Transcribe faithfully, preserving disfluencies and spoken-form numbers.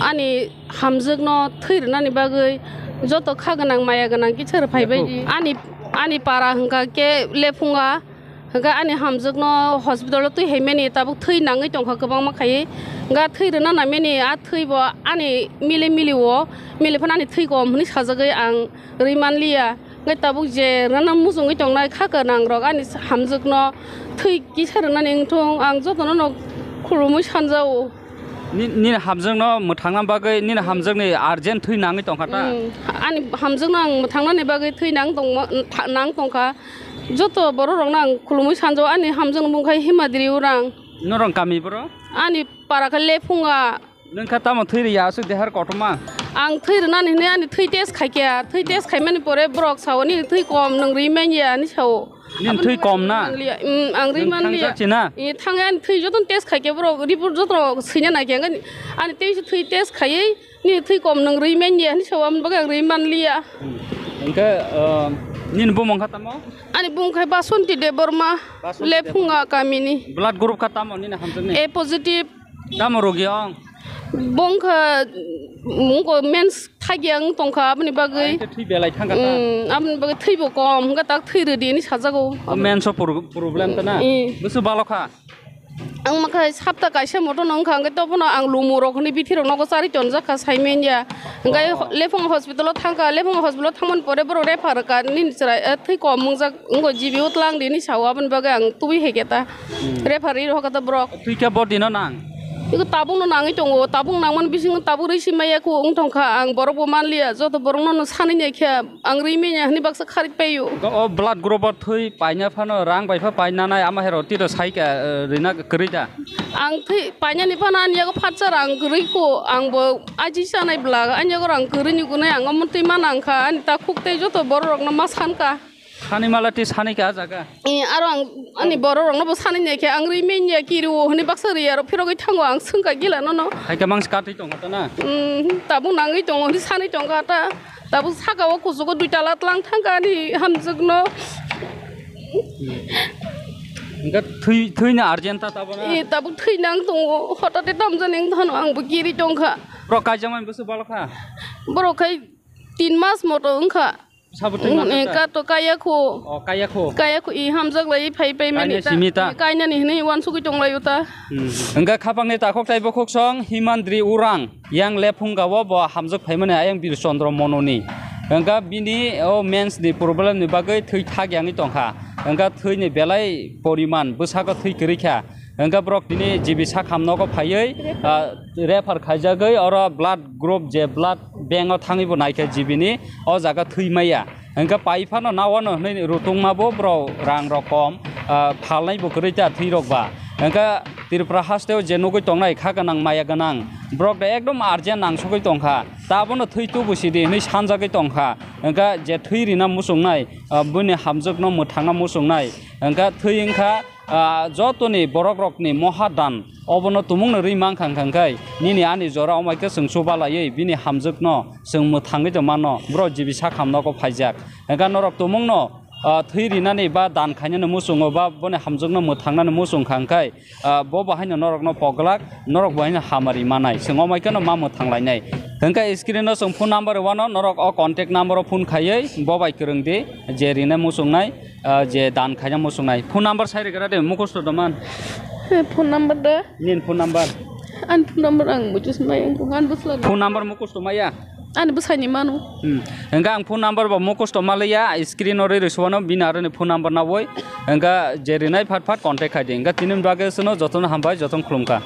Ani hamjwkno thwi rwnani bagwi joto kha gwnang, maya gwnang kisa rw phai bai di. Ani, ani para hwnkha khe Lephunga, hwnkhe ani hamjwkno hospital-o twi hai mani, tabuk thwi nangwi tongkha kwbangma khaiwi. Hwnkhe thwi rwna nai mani, a thwi bo ani mili mili o, mili phano ani thwi kom hwnwi sajagwi ang rwi manliya. Hwnkhe tabuk je rwna muchungwi tongnai kha gwnang rok ani hamjwkno thwi kisa rwnani wngthung, ang jotono no khulumwi sanjao. Ni-, nini hamjwkno mwthangna bagwi, nini hamjwkni urgent thwi nangwi tongkha ta? Mm, ani hamjwkno ang mwthangnani bagwi thwi nang tongma, tha-, nang tongkha. Joto borok rokno ang khulumwi sanjao, ani hamjwkni bumung khai Himadri Urang. Norok kami boro? Ani para khe Lephunga. Nwng kha tamo thwi rwya aswk dehar kotorma? Ang thwi rwnani hwnwi ani thwi test khaikha. Thwi test khaimani pore borok sao, "Nini thwi kom, nwng rwi manya," hinwi sao. Nini thwi kom na? Manliya. Mm, ang rwi manliya. Thangsa china? Eh, thangwi ani thwi jotono test khaikha borok, report jotono swina naikha. Ani, ani tei se thwi test khaiwi, "Nini thwi kom, nwng rwi manya," hinwi sao, aboni bagwi ang rwi manliya. Hmm. Hwnkhe, uh, nini bumung kha tamo? Ani bumung kha Basanti Debbarma, Basanti Lephunga Debbarma. Kamini. Blood group kha tamo nini hamjakni? A positive. Tamo rogi ong? Bongkha, mungko mens thagi ang tongkha aboni bagwi. Ai, khe thwi belai thangkha ta? Mm, aboni bagwi thwibo kom, hwnkhe tak thwi rwdi hinwi sajago. O mens o pro-, problem ta na? Mm. Busu balo kha? Ang makhai sapta kaisa moto nong kha, hwnkhe tobono ang lumu rok hwnwi bithi rok nogo chari tonjak kha, sai manya. Hwnkhe Oh. Lephung hospital o thangkha, Lephung hospital o thangmani pore borok refer kha, nini chwrai, eh, thwi kom mungjak. Wngkha G B o tlang di hinwi sao, aboni bagwi ang tubui hai khe ta Hmm. referee rohor kha ta borok. Twi khe bo dino nang? Iko tabukno nangwi tongo, tabuk nangmani bisingo tabuk rwi si maya kho wng tong kha, ang borok bo manliya, joto borokno no sanwi nai khe ang rwi manya hinwi baksa kharik paio. O blood group o thwi paina phano rang bai pha paina nai, ama hai rok twi rw sai kha, eh, rwna kwrwi da? Ang thwi painani phano ani yago phatsa rang kwrwi kho, ang bo aji chanai bwla, ani yago rang kwrwini gunai ang omo twi ma nang kha, ani takhuk tei joto borok rokno ma san kha. Sani mala twi sani kha jaga. Eh, aro ang ani borok rokno bo sani nai khe ang rwi manya kiri o hinwi baksa rwi aro phirogwi thango ang swngkha gila nono. Hai khe mangsi katwi tongkha ta na? Hmm, tabuk nangwi tongo hinwi sani tongkha ta. Tabuk saka o kuchugo dui tala tlang thangkha ani hamjwkno. Hwnkhe thwi, thwina urgent ta tabuk na? Eh, tabuk thwi nang tongo. Hotate tamjani wng thano ang bo kiri tongkha. Borok kaijakmani bwswk balo kha? Borok khai tin mas moto wngkha. Sabo twi Mm, mangkha eh, ta? Ka to kaya kho. Oh, kaya kho. Kaya kho, i hamjak lai phai phai mani Kainai ta. Simi ta? Kainani hinwi uansugwi tong lai o ta. Hmm. Hwnkhe khapangni takhuk tei bukhuk song Himandri Urang yang Lephunga o bo hamjak phaimani ayang Bir Chandra Mononi. Hwnkhe bini o mens ni problem ni bagwi thwi thak yangwi tongkha. Hwnkhe thwini belai poriman bwsako thwi kwrwi kha. Hwnkhe borok tini G B sakham nogo phaiwi, ah, refer khaijagwi oro blood group je blood bank o thangwi bo naikha G B ni, o jaga thwi maya. Hwnkhe pai phano nao no hwnwi rutungma bo borok rang rok kom, ah, phalnai bo kwrwi ta thwi rok ba. Hwnkhe Tripura haste o je nugwi tongnai kha gwnang maya gwnang borok de ekdom urgent nangsugwi tongkha. Tabono thwi tubu sidi hwnwi sanjagwi tongkha. Hwnkhe je thwi rina muchungnai, ah, buini hamjwkno mwthangna muchungnai. Hwnkhe thwi wngkha, ah, jotoni borokrokni moha dan obono tumungno rwi mankha, hwnkha khe nini ani jora omaikhe chwng chubalaiwi bini hamjwkno chwng mwthangwi tongmano, borok G B sakham nogo phaijak. Hwnkhe norok tumungno, ah, thwi rinani ba dan khainani muchungo ba boni hamjwkno mwthangnani muchung kha, hwnkhe, ah, bo bo haino norokno pok glak, norok bo haino hamari manai, chwng omaikhe no ma mwthang lainai. Hwnkhe screen o chwng phone number wano, norok o contact number o phone khaiwi bo bai kwrwng di, je rina muchungnai. Ah, je dan khaina muchungnai. Phone number sai rwgra de, mukhusto doman. He, phone number da? Nini phone number? Ani phone number ang muchus maya, ang ani bwsla. Phone number mukhusto maya? Ani bwsani manu. Hmm. Hwnkhe ang phone number bo mukhusto maliya, screen o rwi rwi suwano, bini aroni phone number nawi. Hwnkhe je rinai phat phat contact khai di. Hwnkhe tini bagwi sono jotono hambai, jotono khulumkha.